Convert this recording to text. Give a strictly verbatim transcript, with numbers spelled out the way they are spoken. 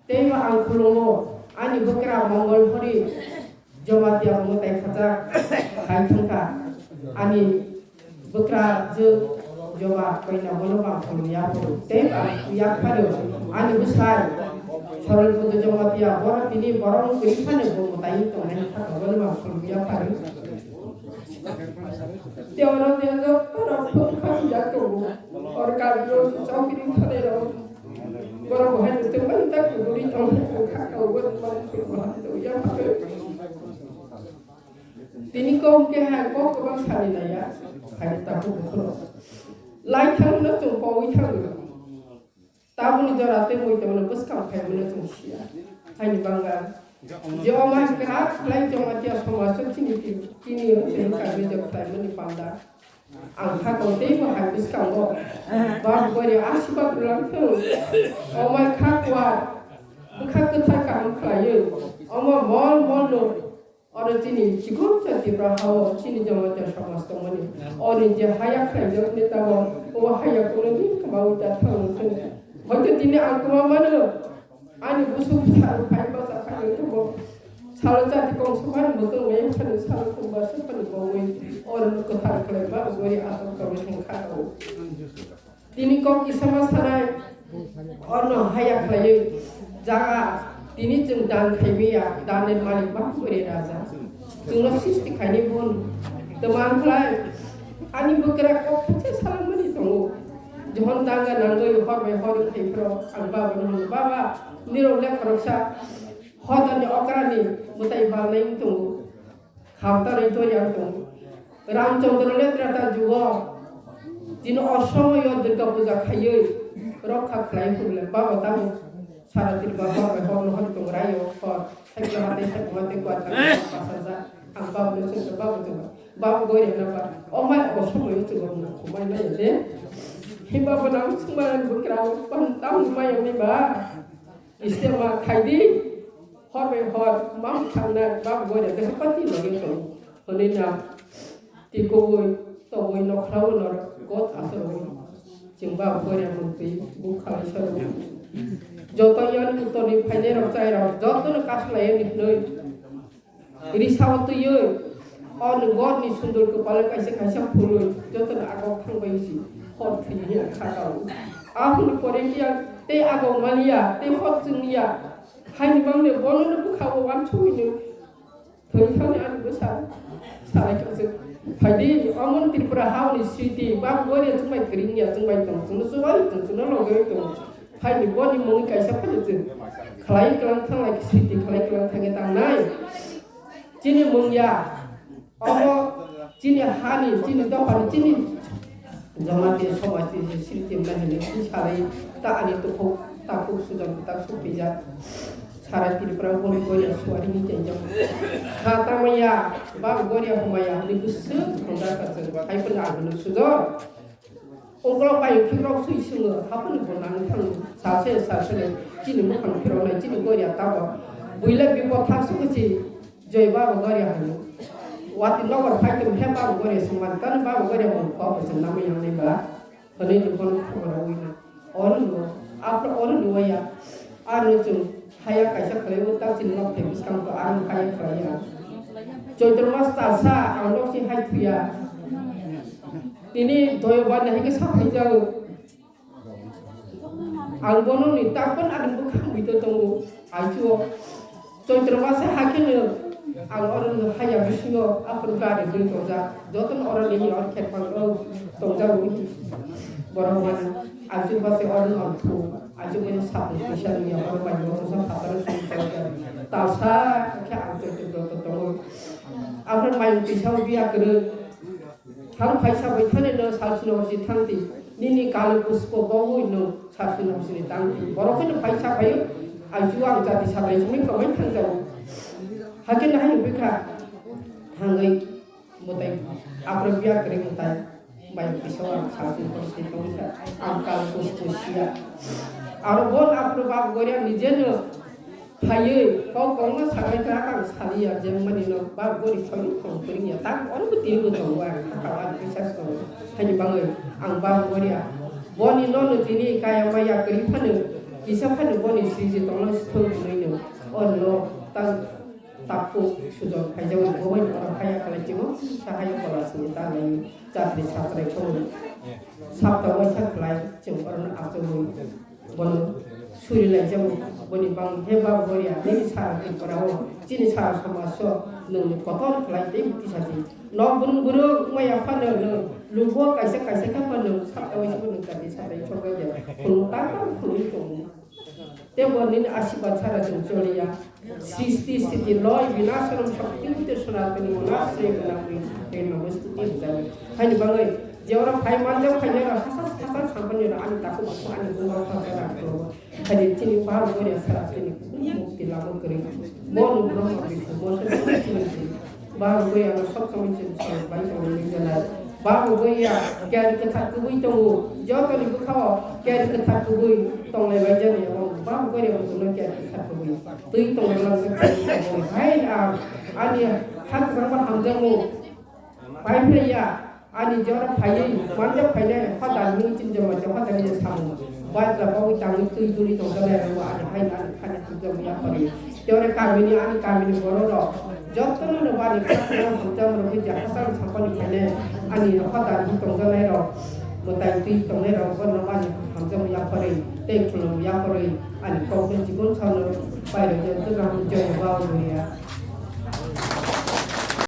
Teibo ang khulumo, ani bwkra Mongol Hori Jamatia mwtai khajak khai thangkha. Ani bwkra je Joma koina bono bang khulum ya phuru. Tei bang ya pharo ani bwsai Sorol Buddha Jamatia boro tini borok kwrwi phano bo mwtai tongnai kha bono bang khulum ya pharo. Tei oro tei joto rok phone kha sijak tongo. Or kabilo chokri thane rok. Borok bo hai nuteng bai tak kubuni tong kha ka bo bang khulum ya pharo. Tini kok ke hai kok kwbang sani laiya. Hai ta ko khulum. Lai thang no chung pawi thang. Tabuni jora tei mui tongno bwskang phaimano chwng sia. Haini bangla. Je omai kra khlai Jamatia somajno chini ti-, chini tei kaijak khlaimani panda. Ang kha tong teibo hai bwskango. Bab bori asibak rwlang thung. Omai kha kwar. Bwkha kwthar kaham khlaiwi. Omo mol mol no. Oro chini chikon cha Tipra hao chini Jamatia somaj tongmani. Oni je haya khlaijak neta bo, o haya kono din kama uta thang thang. Hoito tini ang kama mano. Ani busuk sa phai ba sa phai to bo. Salo cha ti kong suman bo to ngai phani salo kong ba sa phani bo ngai. Oro no kwthar khlai ba gori atok to thang kha to. Tini kok kisa ma sanai, ono haya khlaiwi jaga, tini chwng dan khaimaya, dan ni malik ba bwrwi raja. Chwngno sisti khaini bun. Twmang khlai, ani bwkra kok khacha salangmani tongo. Johon danga nangwi hor bai hor khai phro, ang baba no hwnwi, "Baba, nirok le khoroksa, hodani okrani mwtai balnai wng tongo." Khamtarwi tori ang tongo. Ramchandra le Treta jugo. Tini o somoyo Durga puja khaiwi rokha khlai phurle baba tamo sara tiri baba bai hor no hor tong rayo hor. Thekla hate thek mate kwa thek pasaja. Ang baba no sengto baba tong. Baba gori na ba. O mai o somoyo tong khumai na de. Hi baba nang sumai bukra pan tam mai ni ba. Istema khaidi, hor bai hor, mam thangnai, bab goria, de pati loge to, hone na, ti koboi, toboi, nokhrao nor, got asoro, chwng bab goria mantwi, bu khalai soro. Joto yan uttorni phainai rok chai rok, joto no kasu lai ni hnoi. Risa o twiwi, o ni gor ni sundor kwpal kaisa kaisa phulwi, joto ni agok thang bai si, hor thwi ni kha ka o. Ahun pore kiya, tei agok maliya, tei hor chwngya, haini bang ni bono no bwkha o wan chumi ni, thwi thang ni ani bwsa, salai kha se. Phaidi, omo ni Tripura ha ni siti, bab gori chwng bai kring ya, chwng bai tong, chwng no chubai tong, chwng no logoi tong. Phaini boni mung kaisa phano chwng khlai klang thang lai, siti khlai klang thang tangnai. Chini mungya, omo chini hani, chini dophani, chini Jamatia somaj ni sriti mani ni salai ta ani tukhuk takhuk sujan ta supija. Sara Tripura boni boya suari ni tenjak. Ha tamaya, ba goria humaya, ni busuk honda ka chwng, hai pun agunu sujo. Ungkolok bai phikrok sui swngo, haphano bo nang thang sase sase le chini mukhang phiroknai chini goria tabo. Buile bipo thangsu khe si joi babo goria hano. Wati nokor phai tong he babo goria singman kano babo goria mung kho bo se namai yang nai ba. Hwnwi ni bono khobor rwui na. Oro ni bo, aphro oro ni waya. Ano chwng haya kaisa khlai o ta chini nok thai bwskang to ano haya khlai ya. Choitro mas ta sa ang nok si hai thuya. Tini doyo ba nahi ke saphai jago. Ang bono ni takon ani bwkhang bito tongo. Aichuo. Choitro masa hakhe no ang oro no haya bisingo aphuru gari dui tongjak. Joto no oro ni or khet pang o tongjak wi. Borok mano aichu base oro no thu. Aichu bini sabu kisa ni oro bai no sa phatar sung tongjak. Tasa khe ang choitro to tongo. Aphuru mai kisa biya kwrwi. Thang phaisa bai thani no salsino hosi thangti. Nini kalu puspo bogwi no salsino hosi ni tangti. Borok no phaisa phaio. Aichu ang jati sabai simi kamai thangjago. Hakhe no hai bikha. Thangwi mutai. Aphuru biya kwrwi mutai. Bai kisa ang salsino hosi tongsa. Ang kalu puspo sia. Aro bon aphuru bab gori ang nije no. Phaiwi kok kongma sabai ta ang saliya je mani no ba gori phaiwi khong pring ya ta oro bo tini bo tongo ang kha ang bisas tongo haini bagwi ang ba gori ya boni no no tini kaya maya kri phano Kisa phano boni sriji tongna sithok hwnwi no orno ta tapuk sujon khaijao, bo bai oro haya khalai chingo, sa haya kola sini ta lai chatri chatrai khoro. Sapta waisa khlai chwng orno achomwi bono suri lai jao, boni bang he ba boria nini sara Tripura o chini sara samaj so nwng kotor khlai tei tisa di. Nok burung burung maya phano nwng lugo kaisa kaisa khe phano sapta waisa phano kati sapta waisa khe khulung ta ta khulung tongo. Tei bo nini asirwad sara chwng choliya. Srishti sthiti loy vinashanam shakti te sanatani monasre gunamri te namastuti bhajami. Haini bagwi je oro phai manjak phainai rok hasa hasa sampani rok ani takhuk bukhuk ani buma pha jora krobo. Haini chini bahar boria sara chini mukti lama kwrwi. Bo no Brahma Vishnu Moshe chini chini. Ba bo ya no sob somoi chini chini bai tong ni jana. Ba bo ya kyari kwthar kubui tongo. Joto ni bwkha o kyari kwthar kubui tong lai bai jani abo. Ba bo ya no kyari kwthar kubui. Twi tong lai bai jani abo. Hai a ani hak jang ba hamjang mo. Bai phai ya ani jora phai ya manjak phai ya hada ni chini jama jama da ni samu. Ba ja ba wi tang twi twi tong jana ya ani hai ani khani hamjang ya phari. Teore kamini ani kamini borok rok jotono no bani khakchangma hamjakma rok ja hachal sampani khainai ani rokha dagi tongjaknai rok mwtai twi tongnai rok bono bani hamjakma yaphari tei khulum yaphari ani kokno chikon sano pairok jotono hamjakma bao buya.